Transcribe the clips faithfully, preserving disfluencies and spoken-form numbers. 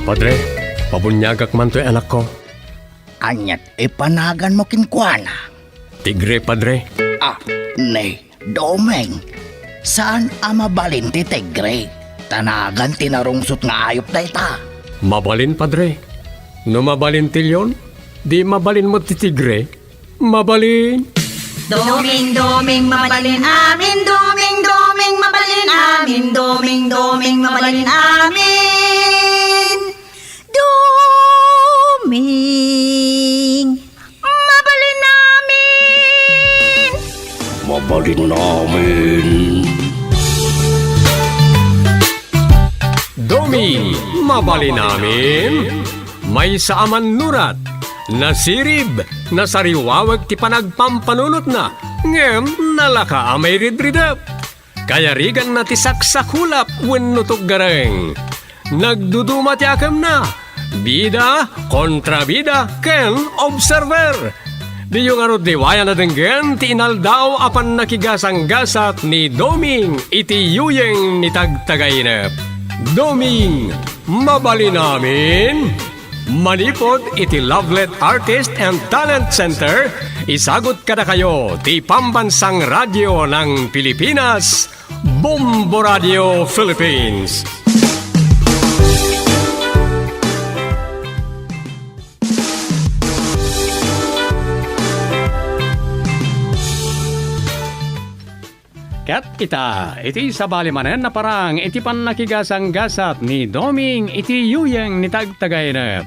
Padre, pabuniagak man toy anakko. Aniat ipanaganmo kenkuana? Tigre, Padre. Ah, ni, Doming, saan a mabalin ti tigre? Ta nagan ti narungsot nga ayup dayta. Mabalin, Padre. No mabalin ti leon, di mabalin met ti tigre. Mabalin. Doming, Doming, mabalin amin. Doming, Doming, mabalin amin. Doming, Doming, mabalin amin. Doming, mabalin amin. Mabalin amin. Doming, mabalin amin. Maysa a mannurat, nasirib, nasariwawek ti panagpampanunotna, ngem nalaka a mairidridep. Kayariganna ti saksakulap wenno tuggareng. Nagduduma ti akemna, bida, kontrabida, ken observer. Diyo ngarud liwayan a denggen ti inaldaw a pannakigasanggasat ni Doming iti yuyeng ni Tagtagainep. Doming, mabalin amin? Manipud iti Lovelet Artist and Talent Center, isagut kadakayo ti Pambansang Radyo ng Pilipinas, Bombo Radio Philippines. Ket ita, iti sabali manen a parang iti pannakigasanggasat ni Doming iti yuyeng ni Tagtagainep.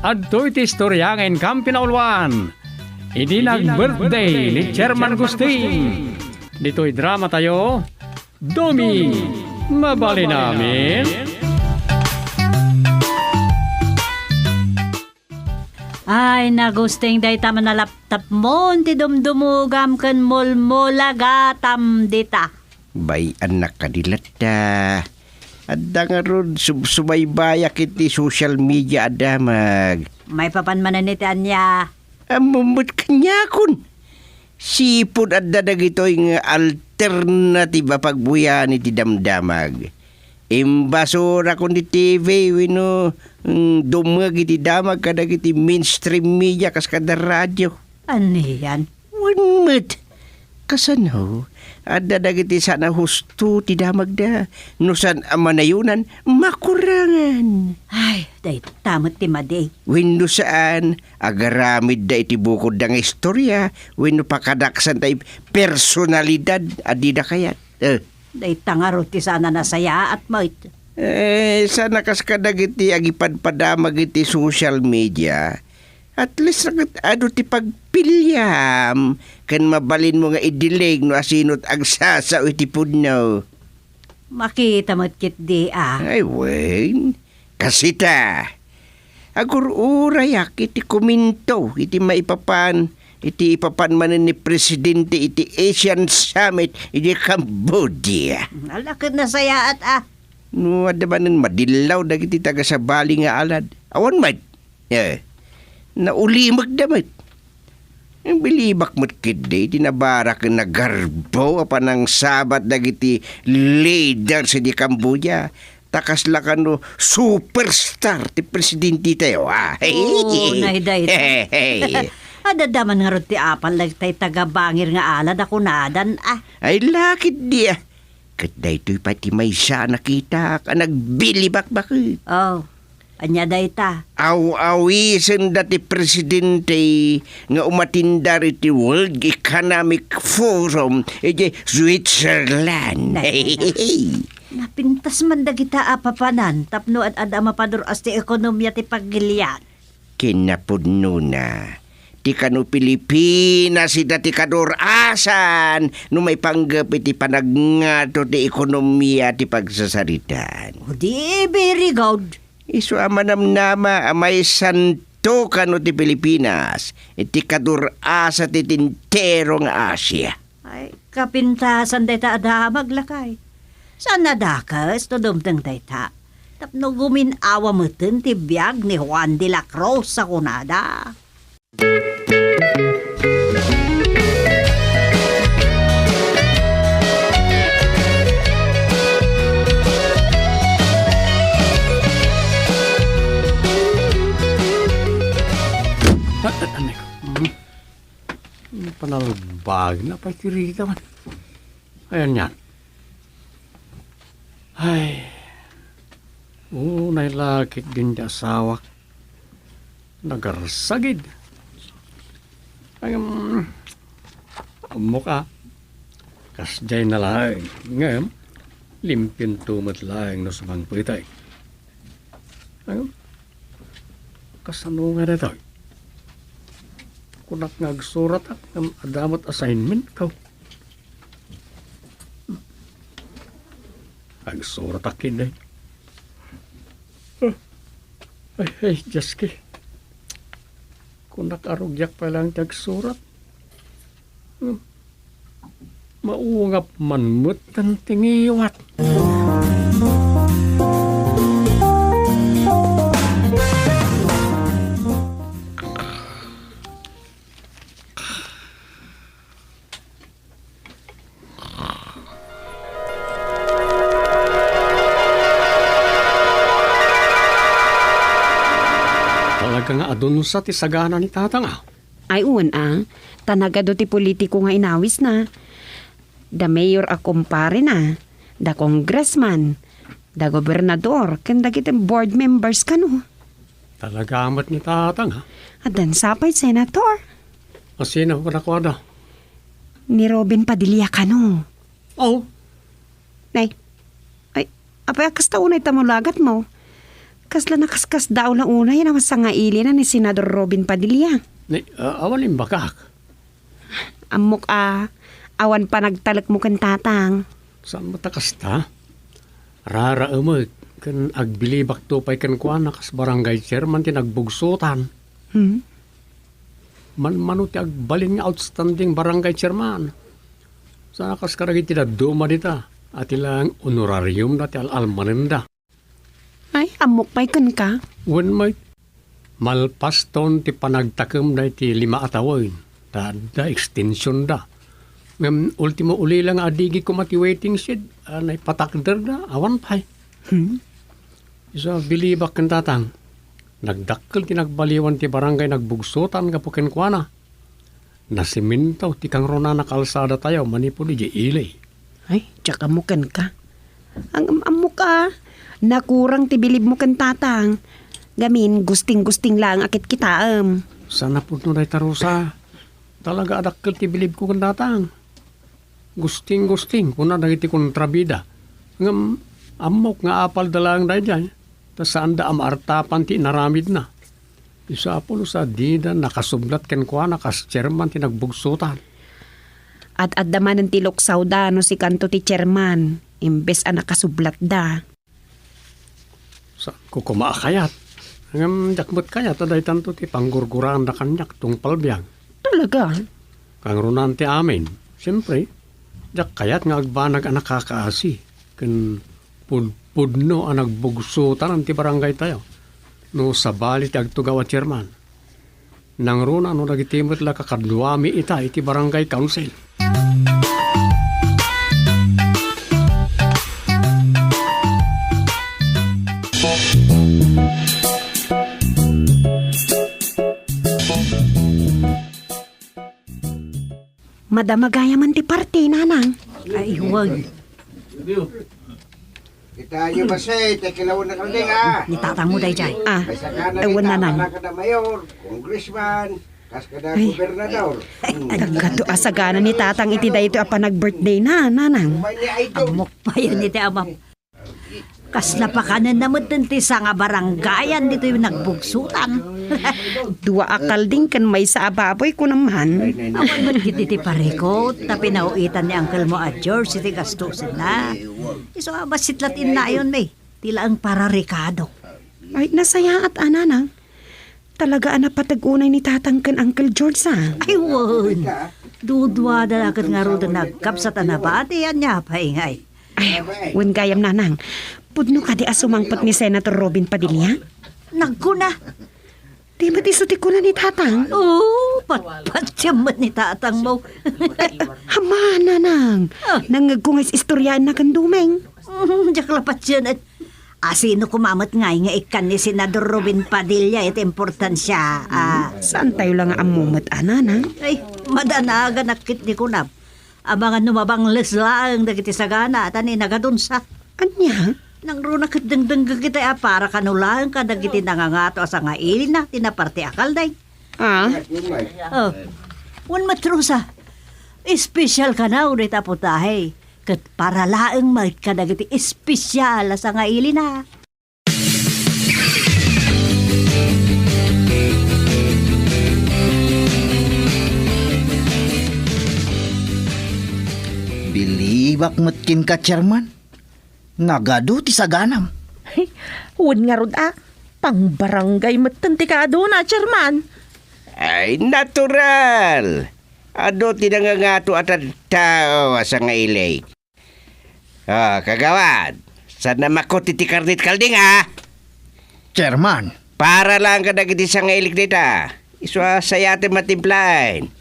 Adtoy ti istoria nga inkam pinauluan. Idi nag-birthday ni Chairman Gusting. Ditoy drama tayo, Doming, mabalin amin? Ay, Nagusting, dayta manalaptapmon ti dumdumugam ken mulmulagatam dita. Bay-annak kadi latta. Adda ngarud sub-, subaybayak iti social media a damag. Maipapan manen iti ania? Ammom met kaniakon. Sipud adda dagitoy nga alternative a pagbuyaen iti damdamag. Imbasurakon ti T V wenno, mm, dumngeg iti damag kadagiti mainstream media kas kada radio. Anian? Wen met. Kasano? Adda dagiti saan a husto ti damagda. No saan a manayonan, makurangan. Ay, dayta met ti madi. Wenno saan, agaramidda iti bukodda nga istoria, wenno pakadaksanta iti personalidad a dida kayat. Eh. Dayta ngarud ti saan a nasayaat met. Eh, saan a kas kadagiti agipadpadamag iti social media. At least, ket adu ti pagpiliam, ken mabalinmo nga idileg no asino ti agsasao iti pudno. Makita met ketdi a. Ay, wen. Kasita, agur-urayak iti komento iti maipapan, iti ipapan manen ni Presidente iti Asian Summit iti Cambodia. Ala, ket nasayaat a. No adda manen madillaw dagiti tagasabali nga alad. Awan met. Eh, naulimekda met. Bilibak met ketdi ti nabara ken nagarbo a panangsabat dagiti leaders iti Cambodia. Ta kasla kano superstar ti presidente tayo, ah. Oo, nay dayta. Adda man ngarud ti apal dagiti tagabangir nga alad a kunadan, ah. Ay, la ketdi, ah. Ket daytoy pay ti maysa a nakitak a nagbilibakbak. Oh, ania dayta? Aw-awisenda ti presidente nga umatindar iti World Economic Forum iti Switzerland. Nay, nay, nay. Napintas man dagita a papanan tapno ad-adda a mapadur-as ti ekonomia ti pagilian. Kinapudnona, ti kano Pilipinas ida ti kadur-asan no maipanggep iti panagngato ti ekonomia ti pagsasaritaan. O di, very good. Isu a manamnama a maisanto kano ti Pilipinas iti kadur-asa ti entero nga Asia. Ay, kapintasan dayta a damag, lakay. Saan a dakes no dumteng dayta? Tapno gumin-awa meten ti biag ni Juan de la Cruz a kunada. Panalbagna pay ti rika man. Ayan yan. Ay, unay la ketdin ti asawak. Nagarsagid. Ay, um, ammok a. Kasdiay na laeng. Ngem, limpionto met laeng no sumangpetay. Ay, um, kasano nga daytoy? Kunak nga agsuratak ngem adda met assignment ko. Agsuratak ket, eh. Ah. Ay, ay, Dios ki. Kunak a rugiak pay laeng ti agsurat. Hmm. Maungap man met ti ngiwat. Talaga nga adunsa ti sagana ni Tatang, a? Ay, wen, a. Ta nagadu ti politiko nga inawisna. Da mayor a kumparena, da congressman, da gobernador, ken dagiti board members kano. Talaga met ni Tatang, a? Addan sa pay senator. A sino kadakuada? Ni Robin Padilla kano. Oh. Nay. Ay, apay a kasta unay ta mulagatmo? Kasla nakaskasdaaw la unay a sangailina ni Senador Robin Padilla. Ni, a, awan imbagak. Ammok a, awan panagtalekmo ken Tatang. Saan met a kasta? Raraemek ken agbilibakto pay kenkuana kas barangay chairman ti nagbugsotan. Hmm? Manmano ti agbalin nga outstanding barangay chairman. Sana kas kadagiti dadduma dita, a ti laeng honorariumda ti al-almanenda. Ay, ammok pay kenka. Wen met, malpaston ti panagtakemda iti lima a tawen, ta adda extensionda. Ngem ultimo uli la nga adigi koma ti waiting shed, a naipatakderda, awan pay. Hmm? Isu a bilibak ken Tatang, nagdakkel ti nagbaliwan ti barangay nagbugsotan gapu kenkuana. Nasemento ti kangrunaan a kalsadatayo manipud idiay ili. Ay, diak ammo kenka. Ang am-, ammok a, nakurang ti bilibmo ken Tatang. Gamin, gusting-gusting laeng a kitkitaem. Saan a pudno dayta, Rosa. Talaga a dakkel ti bilibko ken Tatang. Gusting-gusting, kuna dagiti kontrabida. Ngem ammok nga apalda laeng daydiay, ta saanda a maartapan ti inaramidna. Isu a pulos a dida nakasublat kenkuana kas chairman ti nagbugsotan. Ad-adda manen ti luksawda no sikanto ti chairman, imbes a nakasublatda. Saanko koma a kayat. Ngem diak met kayat a daytanto ti panggurguraanda kaniak tungpal biag. Talaga? Kangrunaan ti amin. Siempre, diak kayat nga agbanag a nakakaasi ken pudpudno a nagbugsotanan ti barangaytayo no sabali ti agtugaw a chairman. Nangruna no dagiti met la kakaduami ita iti barangay council. Madama gayam ti parti, Nanang. Ay, huwag. Kitaenyo, basta, eh, ti kilawan na kalding, ah. Ni tatang mo, dayjay. Ah, may sagana awan, dita, Nanang. Wala kada mayor, congressman, kas kada gobernador. Ay, ay, ay, kado a sagana ni tatang iti daytoy a panag-birthday na, Nanang. Umay ni Aidong. Ammok pa yan iti amam. Kasla pakanenna met ti sanga barangayan ditoy nagbugsotan. Dua a kalding ken maysa a baboy, kunam man. Awan met ketdi ti parikut, ta pinaw-itan ni uncle mo a George iti gastusenna. Isu a bassit la ti innayon mi, ti laeng pararikado. Ay, nasayaat a, Nanang. Talaga a napateg unay ni tatang ken Uncle George, a? Ay, wen. Duduada la ket ngaruden nagkabsat a nabati, ania pay ngay. Ay, wen gayam, Nanang. Pudno kadi a sumangpet ni Senator Robin Padilla? Nagkuna. Di met isu ti kuna ni tatang? Oo, patpatiem met ni tatang mo. Ama, Nanang. Ah. Nangngegko nga is-istoryaenna ken Dumeng. Mm, diak la patien et. A, sino koma met ngay nga ikkan ni Senador Robin Padilla iti importansia, a? Saantayo la nga ammo met a, Nanang? Ay, Madanaganak ket ni kunam. Amangan no mabangles laeng dagiti sagana, ta ni nagadunsa. Ania? Nangruna ket dengdenggen kita a para kano laeng kadagiti nangangato a sangailina ti naparte a kaldeng. Ah? Oh. Wen met, Rosa, espesyal kanaw dayta a putahe. Ket para laeng met kadagiti espesyal a sangailina. Bilibak met kenka, Chairman. Nagadu ti saganam. Wen ngarud a, pangbarangay metten ti kaaduna, Chairman. Ay, natural. Adu ti nangangato a tattao a sangailik. Ah, kagawad, saan a makut iti karnit kalding, a? Chairman. Para lang kadagiti sangailik dita. Isu a sayaten matimplaen.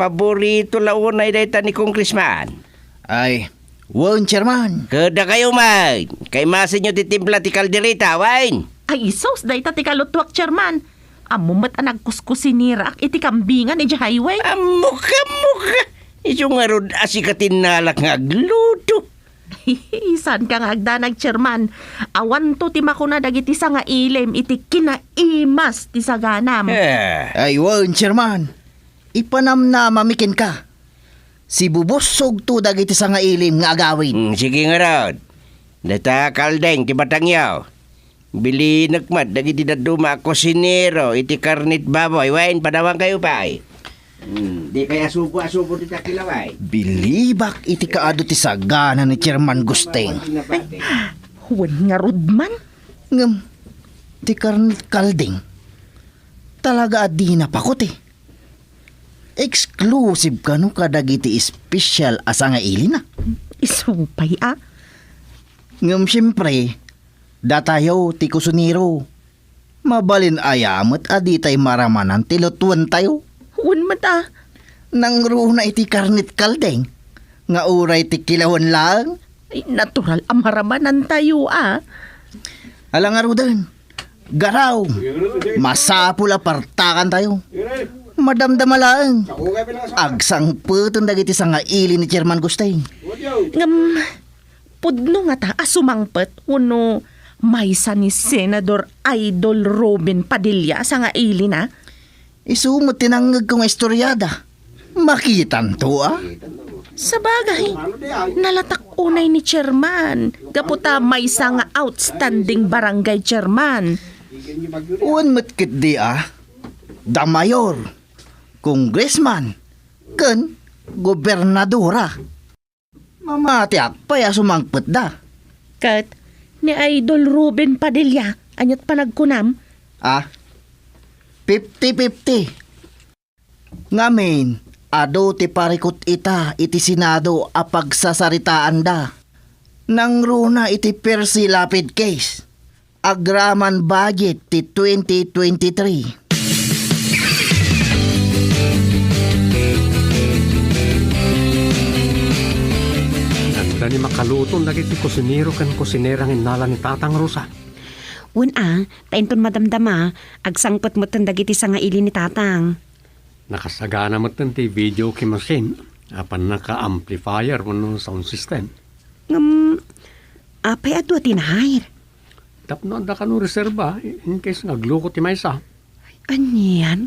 Paborito la unay dayta ni Congressman. Ay, wen, Chairman. Kada kayo man, kaimasenyo ti timpla ti kaldereta, wen? Ay, isus, dayta ti kalutuak, Chairman. Ammo met a nagkuskusiniraak iti kambingan idiay highway. Ammok, ammok! Isu ngarud a sika ti innalak nga agluto. Saanka nga agdanag, Chairman. Awanto ti makuna dagiti sangailim iti kinaimas ti saganam. Eh. Ay, wen, Chairman. Ipanamnamami kenka. Sibubussogto dagiti sangailim nga agawid. Hmm, sige ngarud. Dayta kaldeng ti batangyo. Bilinek met dagiti dadduma a kusinero iti karnit baboy. Wen, padawankayo pay. Hmm, dikay asubo-asubo ti takilaway. Bilibak iti kaadu ti sagana ni Chairman Gusteng. Ay, wen ngarud man. Ngem, ti karnit kalding, talaga a dina pakut, eh. Exclusive kano kadagiti espesyal a sangailina. Isu pay a. Ngem siempre, datayo ti kusinero. Mabalin aya met a ditay maramanan ti lutuentayo? Wen met a. Nangruna iti karnit kaldeng, nga uray ti kilawen laeng? Ay, natural a maramanantayo a. Ala ngaruden, garaw, masapul a partakantayo. Madamdama laeng. Agsangpeten dagiti sangaili ni Chairman Gusteng. Ngem, pudno ngata a sumangpet wenno maysa ni Senador Idol Robin Padilla a sangailina? Isu met ti nangngegko nga istoriada. Makitanto, a? Sabagay, nalatak unay ni Chairman gapu ta maysa nga outstanding barangay chairman. Wen met ketdi, a? Da mayor, congressman, ken gobernadora. Mamatiak pay a sumangpetda. Ket ni Idol Ruben Padilla, ania't panagkunam? Ah, fifty fifty. Ngamin, adu ti parikut ita iti Senado a pagsasaritaanda. Nangruna iti Percy Lapid case. Agraman budget ti twenty twenty-three. Adda ni makaluton dagiti kusinero ken kusinera nga innala ni Tatang Rosa. Wen a, ta inton madamdama, agsangpet metten dagiti sangaili ni Tatang. Nakasagana metten ti videoke machine a pannaka-amplifier wenno sound system. Ngem, apay a dua ti na-hire? Tapno adda kano reserba, in case nga agluko ti maysa. Anian?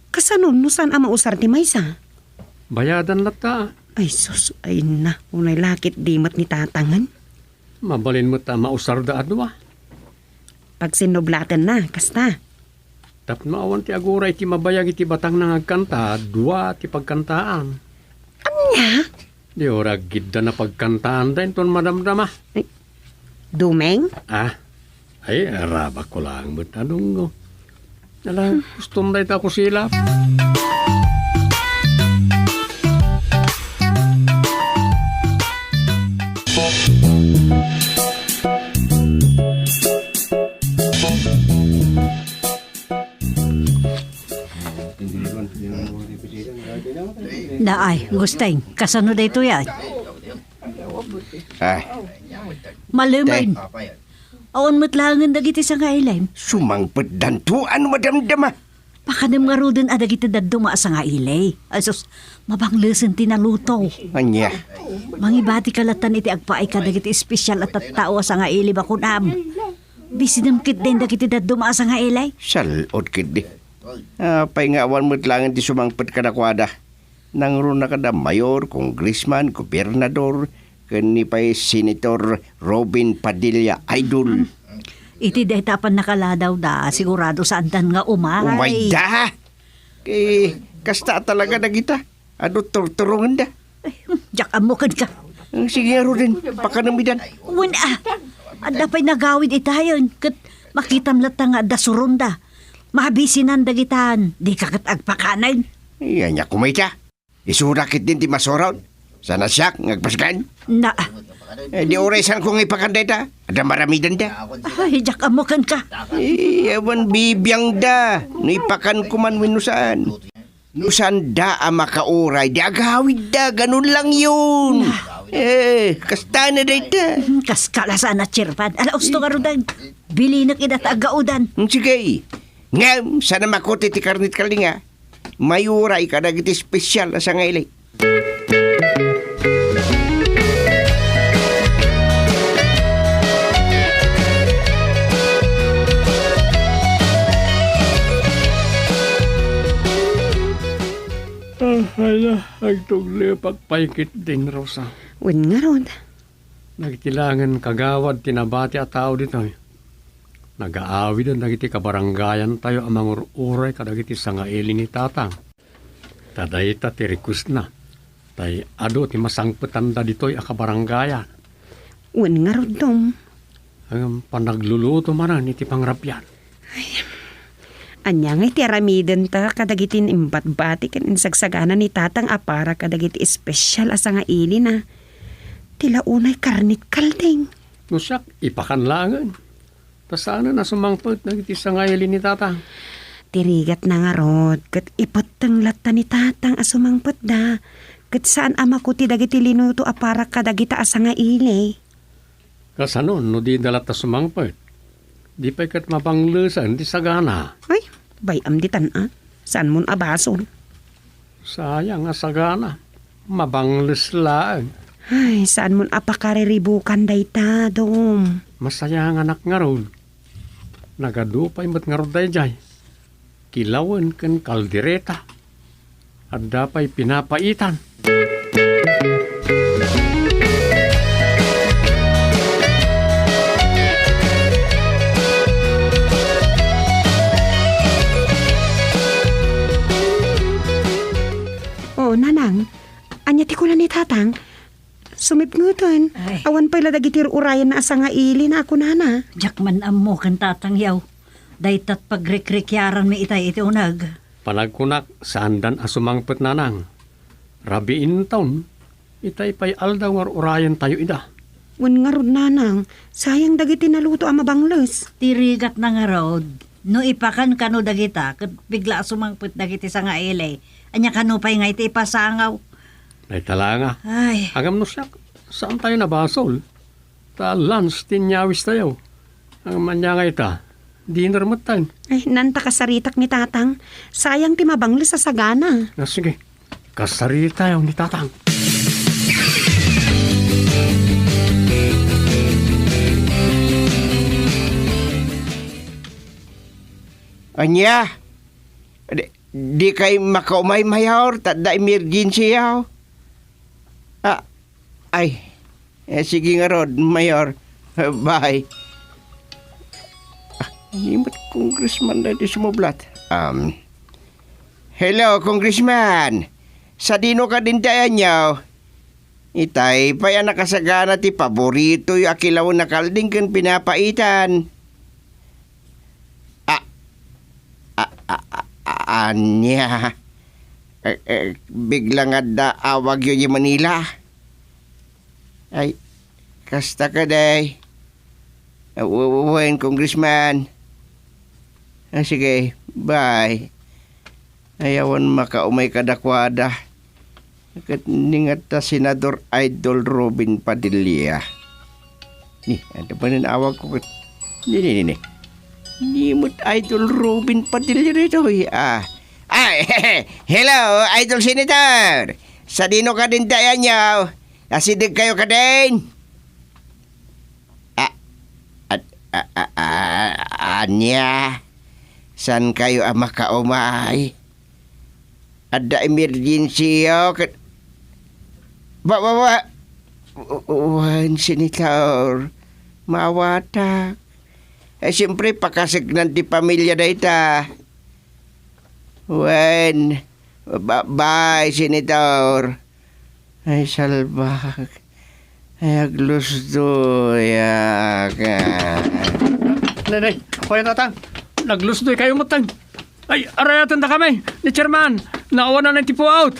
Kasano no saan a mausar ti maysa? Bayadan latta. Ay sus, ay na, unay lakit di met ni Tatangen. Mabalin met a mausarda a dua. Pagsinnublatenna, kasta. Tapno awan ti agura iti mabayag iti batangna nga agkanta, dua ti pagkantaan. Ania? Di ura aggiddan a pagkantaanda inton madamdama. Ay, Dumeng? Ah, ay, arabakko laeng met a dungngo. Ala, gustom dayta a kusilap. Naay, Gusteng, kasano daytoy a? Ah. Malumen. Te. Awan met laengen dagiti sangailim. Sumangpetdanto a no madamdama. Pakanem ngaruden a dagiti dadduma a sangaili. Ay sus, mabanglesen ti naluto. Ania? Mangibatika latta iti agpaay kadagiti espesyal a tattao a sangaili, bakunam. Bisinem ketdin dagiti dadduma a sangaili. Sal-od ketdi. Apay nga awan met laeng ti sumangpet kadakuada? Nangruna kada mayor, congressman, gobernador, ken ni pay Senator Robin Padilla, idol. Iti dayta a pannakaladaw da, sigurado saandan nga umay. Umayda! Eh, kasta talaga dagita. Adu turturungenda. Ay, diak ammo kenka. Ang sige ngaruden, pakanem idan. Wen, ah, adda pay nagawid itayen, ket makitam latta nga adda suronda. Mabisinan dagitan, dika ket agpakanen. Ania kumayta? Isuda ketdin ti masuron. Sana siak nga agpasgan. Na. Eh, di uray saan ko nga ipakan dayta. Adda maramidenda. Ay, diak ammo kenka. Eh, awan bibiangda. No ipakan ko man wenno saan. No saanda a makauray, di agawidda. Ganun lang yun. Eh, kasta na dayta. Hmm, kas kalasan a chairman. Ala, usto ngaruden. Bilinek ida ta agaudan. Hmm, sige. Ngem, sana makuti ti karnit kalinga. Mayuray kadagiti espesyal a sangaili. Ah, ay na, agtuglepak pay ketdin, Rosa. Wen ngarud. Dagiti laengen kagawad ti nabati a tao ditoy. Nagaawiden dagiti kabarangayantayo a mangur-uray kadagiti sangaili ni Tatang. Ta dayta ti requestna, tay adu ti masangpetanda ditoy a kabarangayan. Wen ngarud, Dom. Ngem panagluluto manen iti pangrabian. Ay, ania ngay ti aramidenta kadagiti imbatbati ken insagsagana ni Tatang a para kadagiti espesyal a sangailina? Ti la unay karnit kalding. No siak, ipakan laengen. Ta saanen a sumangpet dagiti sangaili ni Tatang. Ti rigatna ngarud, ket ipetteng latta ni Tatang a sumangpetda, ket saan a makuti dagiti linuto a para kadagita a sangaili. Kasano no dida latta sumangpet? Di pay ket mabanglesen ti sagana. Ay, bay-am ditan a. Saanmon a basol. Sayang a sagana. Mabangles laeng. Ay, saanmon a pakariribukan dayta, Dom. Masayanganak ngarud. Nagadu pay met ngarud daydiay. Kilawen ken kaldereta. Adda pay pinapaitan. O, Nanang, ania ti kuna ni Tatang? Sumipngeten. Ay. Awan pay la dagiti ur-urayenna a sangailina a kunana. Diak man ammo ken Tatang yaw. Daytat pagrikrikyaranmi itay iti uneg. Panagkunak, saandan a sumangpet, Nanang. Rabiinton, itay pay aldaw nga ur-urayentayo ida. Wen ngarud, Nanang, sayang dagiti naluto a mabangles. Ti rigatna ngarud, no ipakan kano dagita, ket bigla a sumangpet dagiti sangaili. Ania kano pay nga iti ipasangaw? Dayta la nga. Ay. Ngem no siak, saantayo nabasol. Ta lunch ti inyawistayo. Ngem ania nga ita, dinner metten. Ay, nanta kasaritak ni Tatang. Sayang ti mabangles a sagana. Ah, sige. Kasaritayo ni Tatang. Ania? Di, dikay makaumay, Mayor, ta adda emergency yaw. Ah, ay. Eh, sige ngarud, Mayor. Bye. Ah, ni met congressman daytoy sumublat. Um, hello, congressman. Sadino ka din dayanyo? Itay pay a nakasagana ti paboritoyo a kilawen a kalding ken pinapaitan. Ah, ah, ah, ah, ah, ania? Eh, eh, bigla nga adda awagyo di Manila. Ay, kasta kadi. Ah, w-, w-, wen, Congressman. Ah, sige, bye. Ay, awan makaumay kadakuada. Ket ni ngata Senador Idol Robin Padilla. Ni, adu manen awag ko ket. Ni, ni, ni, ni. Ni met Idol Robin Padilla daytoy, ah. Ay, hello, Idol Senator. Sadino kadin ti ayanyo? Asideg kayo kadin? Ah, ad-, a-, a-, a-, ania? Saan kayo a makaumay? Adda emergency, oh, ket, ba, ba, ba, wen, Senator, maawatak. Eh, siyempre, pakasegnan ti pamilya dayta. Wen, ba-, bye, Senator. Ay, salbag. Ay, aglusdoyak. Nay, nay, apo, Tatang. Naglusdoy kayo met, Tang. Ay, arayaten da kami ni Chairman. Naawanan ti puot.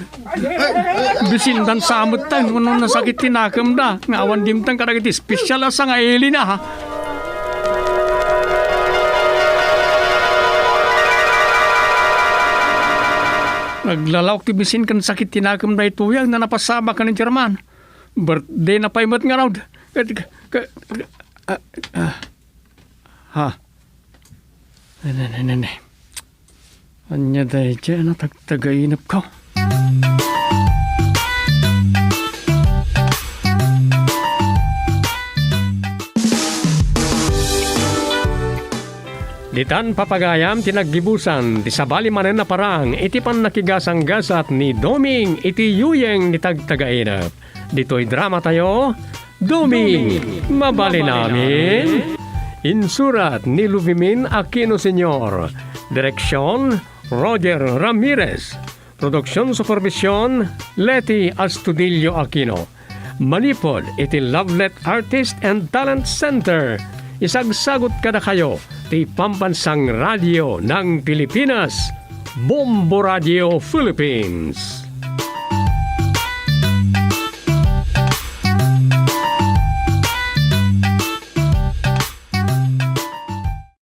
Bisindan sa met, Tang, no nasakit ti nakemda. Nga awan dimtang kadagiti special a sangailina, ha? Naglalaok ti bisin ken sakit ti nakemda itoy, no napasamak ken ni Chairman. Birthdayna pay met ngarud. Ka-, ka-, ka-, ah, ah. Ha? Ne, ne, ne, ne, ne. Ania daydiay a natagtagainepko? Ditan, papagayam, ti naggibusan ti sabali manen a parang iti pannakigasanggasat ni Doming iti yuyeng ni tagtagainep. Ditoy dramatayo, Doming, mabalin amin. Insurat ni Luvimin Aquino Senior. Direksyon, Roger Ramirez. Production supervision, Leti Astudillo Aquino. Manipud iti Lovelet Artist and Talent Center. Isagsagut kadakayo ti Pambansang Radio ng Pilipinas, Bombo Radio Philippines.